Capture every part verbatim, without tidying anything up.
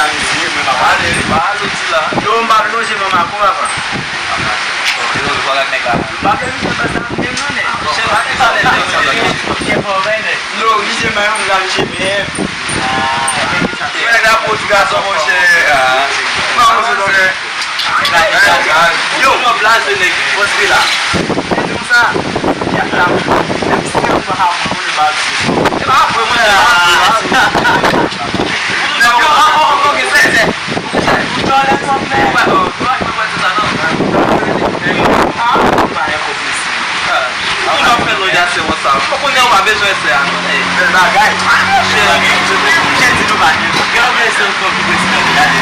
Amitié, mwen pa pale. Pa soti la. Yo, m pa vle lonje manman kou, papa. Yo, yo pa gad nèg la. M pa vle lonje manman sa menm non, nèg. Chèf, pa ki sa nèg la. Gen pwoblèm, nèg. Yo, li se mwen, m gade je menm. Nèg la pou ti gason, monchè. Ah. Kòman se, monchè? Yo, yo blaze nèg, montre la. Li di konsa, y ap la, menm si yo pa ka pran, yo pa di. E pa vre, mwen la. Yo, an, an, an, ok, sè, sè. Ou tòlè twòp, men. Ou pa, ou pa, ou pa di sa, non. Ah, ou pa enpòte. Ou pa fè lòt asewans sa. Ou konnen ou pa bezwen sè a, non. Bèl bagay. Monchè, monchè, di nou bagay. Gen yon mesye ankò ki prezidan li, gade.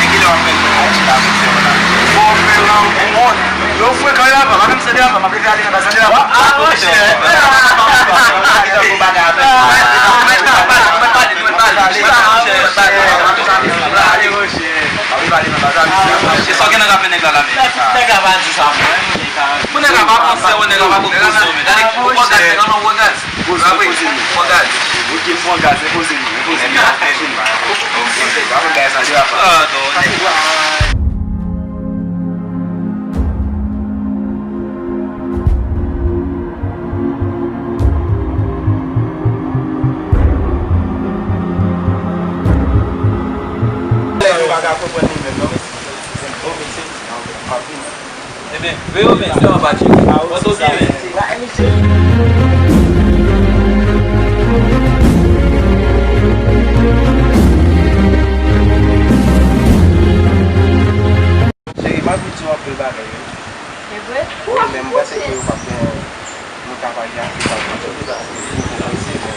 E kilè w ap fè l fè yon ti bagay, se yon bagay. Bon, fè lan pou wont. Yo frekan yo avan, pa menm sè de avan, m ap leve ale nan baz la de avan. Ah, monchè. Monchè, sa w gen nan ka fè nèg la la, men. Nèg la pa di sa, mwen. Pou nèg la pa pran sè, nèg la pa pran gwo sè, men. Gade, ou pran gaz, nèg la pa pran gaz. Poze, poze nou. Pran gaz. Ok, m pran gaz, men poze nou, men poze nou. Gade, gade sa, de la fa. Ah, non, nèg. Yo pa ka konprann li menm, non, mesye. Bon, mesye, m ap vini. Ebyen, veye w, men, se anba tcheke. Pòte w byen, men. Cheri, m ap vin di w anpil bagay, wi. E vre? Wi, men m panse ke yo p ap gen, nou ka pa gen ase tan pou nou, paske nou poko prese, men.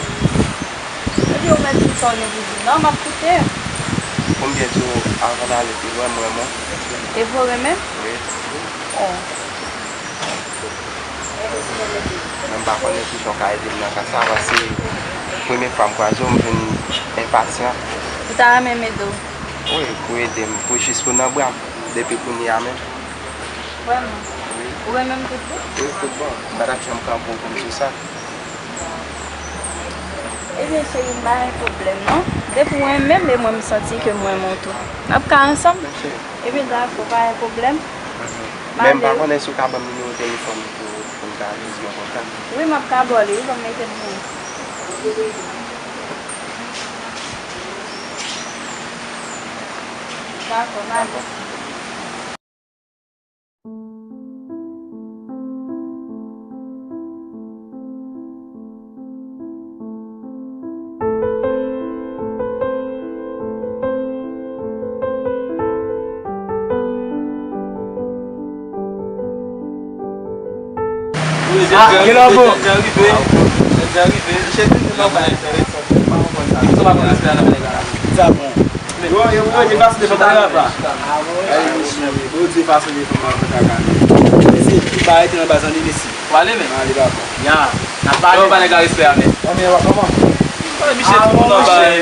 Ebyen, ou mèt di sa w gen pou di m nan, m ap koute. Pou m byen di w, avan n ale pi lwen, m renmen w. E vre w renmen m? Wi. Oh. Men m pa konnen kijan w ka ede m nan ka sa, paske premye fwa m kwaze w, m vin enpasyan. Ou ta renmen m ede w? Wi, pou ede m, pou jis pou nan bra m, depi kounye a menm. Vrèman? Wi. Ou renmen m tout bon? Wi, tout bon. M pa t ap janm kanpe w pou m di w sa. Ebyen, cheri, m pa gen pwoblèm, non. Depi w renmen m, e mwen m santi ke m renmen w tou. N ap ka ansanm? Wi, cheri. Ebyen, dakò, pa gen pwoblèm. Mhm. Men m pa konnen si w ka ban m nimewo telefòn pou, pou m ka jis gen kontak. Wi, m ap ka ba w li, wi, ban m mete l pou ou. Dakò, m ale. Ah, kilè w bon? Sa bon. Yo, yo, yo, yo, pase devan mwen la, pa. Ay, mesye, Bondye pase devan mwen, pa ta gade. Mesye, tout bagay te nan baz lan, mesye. W ale, men. M ale, papa. Ya, n ap pale. Yo, ba nèg la respè a, men. Anmè, w ap kòman? Misye, tout nan bagay,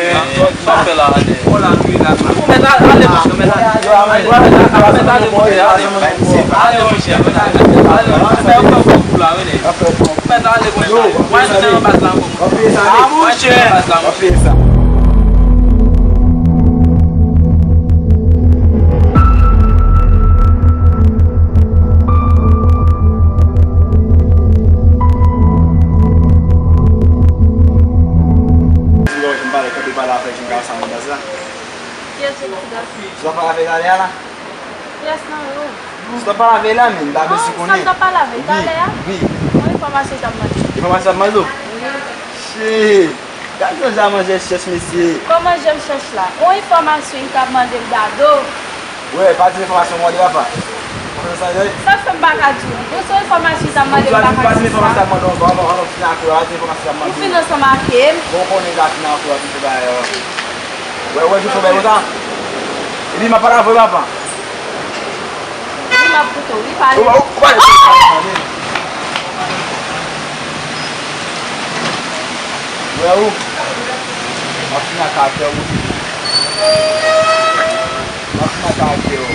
sa w fè la, atè. Ou mèt ale, ale, monchè, ou mèt ale. Ou mèt ale, monchè, ale. Ale, monchè, ale. Ou mèt ale, monchè. Ou mèt ale, monchè. Mwen, nan baz la, monchè. Ah, monchè. Kiyès ki dòmi? Ou t ap pale avè l talè a la? Kiyès nan yo? Ou t ap pale avè l la, men, m ta bezwen konnen. Sa m t ap pale avè l talè a? Wi, wi. Yon enfòmasyon li t ap mande. Enfòmasyon l ap mande w? Wi. Shit! Gad jan manzè chèch, mesye. Kòman jan m chèch la? Yon enfòmasyon li t ap mande m, Dado. Wè, pa di enfòmasyon mwen de papa. Ou konn sa, Joy? Sa k fè m pa ka di w li? Bon, se yon enfòmasyon li t ap mande m, m pa ka di w sa. Ou pa di enfòmasyon l ap mande w ankò, avan, avan, avan, fin ak ou, pa di enfòmasyon l ap mande w. Ou fin ansanm ak m. Bon, ou konnen l ap fin ak ou, ap fin fè bagay, euh. Wè, wè, jou fè bagay konsa. Epi m ap pale avè w, papa. Wi, m ap koute w, wi, pale. Ou, ou, ou pale. Wè ou. M ap fin ak kaktè ou. M ap fin ak kaktè ou.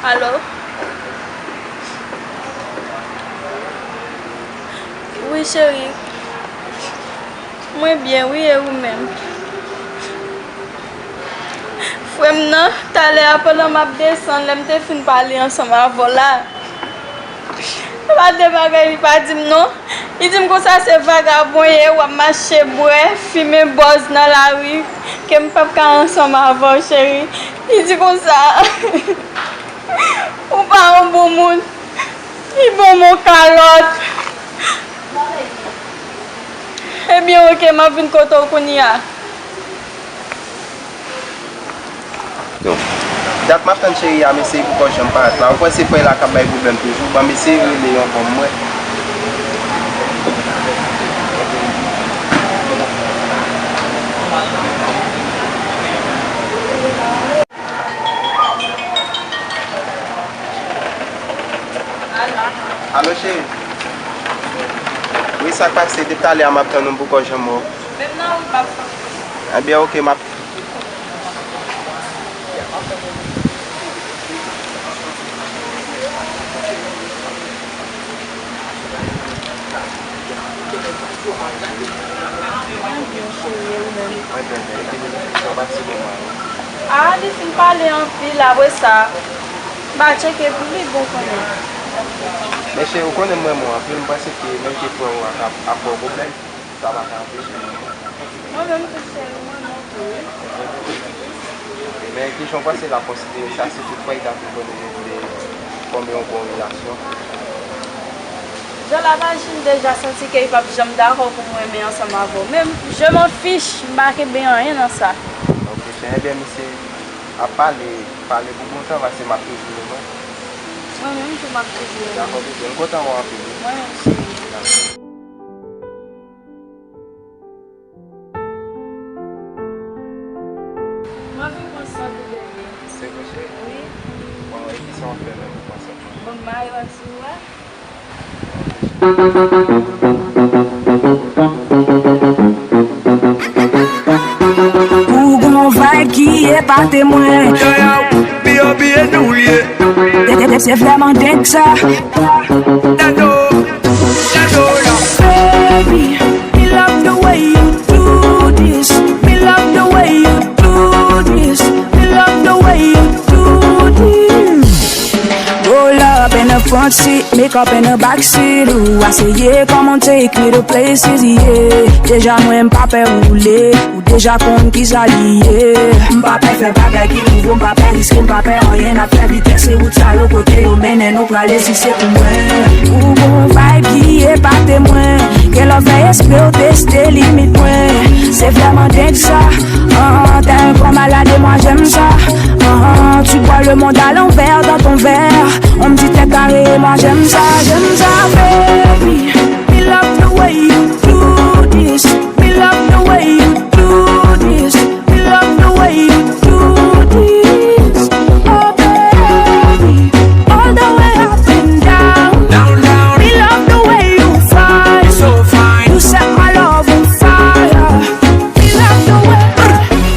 Alo? Wi, cheri. Mwen byen, wi, e ou menm? Frè m nan, talè a, pandan m ap desann, lè m te fin pale ansanm avè w la, pa de bagay li pa di m non. Li di m konsa se vagabon ye, w ap mache bwè, fimen bòz nan lari, ke m p ap ka ansanm avè w, cheri. Li di konsa, ou pa yon bon moun. Li ban m yon kalòt. Ebyen, oke, m ap vin kote w kounye a. Yo. Dat m ap tann cheri a, m eseye pou kò janm parèt la. Ou kwè se frè la k ap bay pwoblèm toujou? Ban m eseye rele yon fanm mwen. Alo, cheri. Wi, sa k pase? Depi talè a, m ap tann ou pou kò janm wè w. Menm nan wout, m ap tann ou. Ebyen, oke, m ap. Mwen byen, cheri, e ou menm? Mwen byen, byen. Epi nou, sa w pase moman yo? A, li fin pale anpil, apre sa, m a tcheke pou li, bon, konnen. Men cheri, ou konnen m renmen w anpil, m panse ke menm ke frè w a ap, ap ba w pwoblèm, sa pa ka anpeche nou. Mwen menm tou, cheri, mwen menm tou, wi. Men kijan w panse l ap konsidere sa si toutfwa li ta vin konnen nou vle fòme yon bon relasyon? Jan l ap aji, m deja santi ke li p ap janm dakò pou m renmen ansanm avè w. Men, je m'en fiche, m pa kenbe anyen nan sa. Ok, cheri, ebyen, misye ap pale, pale pou bon tan, paske m ap toujou renmen w. Mwen menm tou, m ap toujou renmen w. Dakò, bebe, m kontan wè w anpil, wi. Mwen menm, cheri. Dakò. Mwen vin pran sant ou, bebe. Se vre, cheri? Wi. Bon, e kisa w ap fè menm pou pran sant mwen? Bon, m mayo ak sou a. Ou gon vibe ki epate mwen. Yo, yo, B O B nou ye. Se vlèman deng sa. Baby, me love the way you do this. Me love the way you do this. Me love the way you do this. Roll up in the front seat, make up in the back seat. Ooh, I say yeah, come on, take me to places, yeah. Deja mwen m pa pè woule. Ou deja konn kisa li ye. M pa pè fè bagay ki nouvo, m pa pè riske, m pa pè anyen. N ap fè vitès, se wout sa yo kote yo mennen nou prale, si se pou mwen. Ou gon vibe ki epate mwen. Ke lè w fè espre w teste limit mwen. Se vrèman deng sa. Ah, t'as un corps malade et moi j'aime ça. Ah, tu bois le monde à l'envers dans ton verre. On me dit t'es carré et moi j'aime ça, j'aime ça, baby. Me love the way you do this. Me love the way you do this. Me love the way you do this. Oh baby, all the way up and down. Down, down. Me love the way you fine. You so fine. You set my love on fire. Me love the way.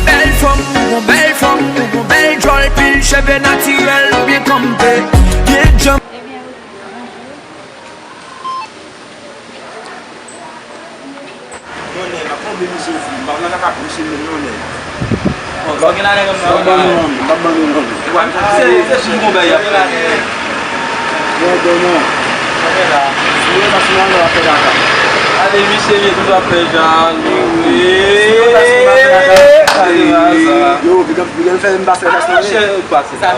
Bèl fanm, ou gon bèl fanm, ou gon bèl djòl, pil cheve natirèl, byen kanpe, byen djanm. Yonnè, m ap tonbe misye di, m pa nan kaka misye menm, Yonnè. Bon, lò gen la nèg m nan. M p ap ban nou non, m p ap ban nou non. Se, se sou konbè y ap fè. Bon, bon, non. Sa fè la. Si yo ta sou nan lò ap fè kaka. Ale misye vye tout ap fè jan li wi. Si yo ta sou nan fè kaka. Yo, big up, big up, fè m pase la. Sa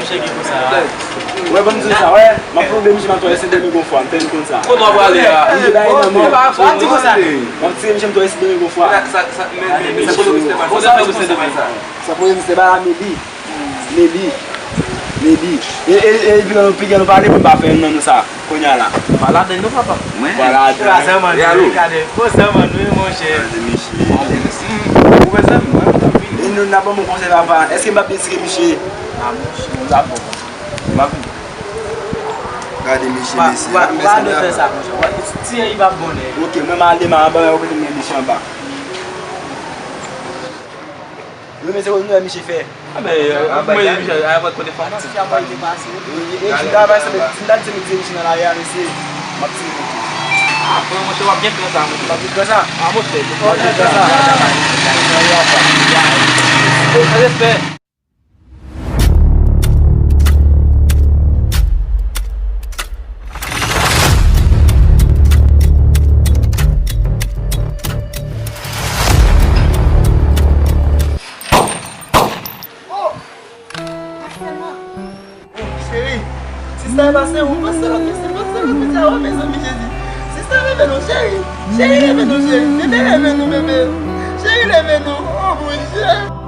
misye ki konsa. Wè, ban m di w sa, wè. M ap ploube misye, m ap tou eseye de mi gon fwa, m fè l konn sa. Kote w prale a? Misye bay nan men. Pa, pa di konsa. M ap tire misye, m tou eseye de mi gon fwa. Sa, sa, men, men, men, kote misye te pase? Sa kote misye te bay a, Meli. Meli. Meli. E, e, e, epi lè nou pike, nou pale, pou n pa fè youn nan nou sa. Kounye a la. Pa ladann non, papa. Mwen? Pa ladann. Bon, sa man, wi, monchè. Gade misye. Ou bezwen mwen? E nou, n ap ban m yon konsèy, papa. Èske m p ap detire misye? A, monchè, m p ap bon. M ap vin. Gade mesye, mesye. Wa, wa, wa, de fè sa, monchè. Wa, ti, ti, li p ap bon, nèg. Ok, mwen m ale, m a anba, ou kote m gen mesye anba. Premye zewo nou wè misye fè. A, men, mwen, mwen, a, mwen kote fòm nan. Ti a pa ite pase. E, e, e, ti ta bay sa, men, ti ta di misye nan lari a, misye, m ap tiye misye. A, bon, monchè, w ap gen kran sa, monchè. W ap gen kran sa? A, monchè, w ap gen kran sa. Respè. Oh! Cheri, sista e pase, ou pase lòt mesye, pase lòt mesye, a, mezanmi, Jezi. Sista leve non, cheri. Cheri, leve non, cheri. Bebe, leve non, bebe. Cheri, leve non. Oh, Bondye.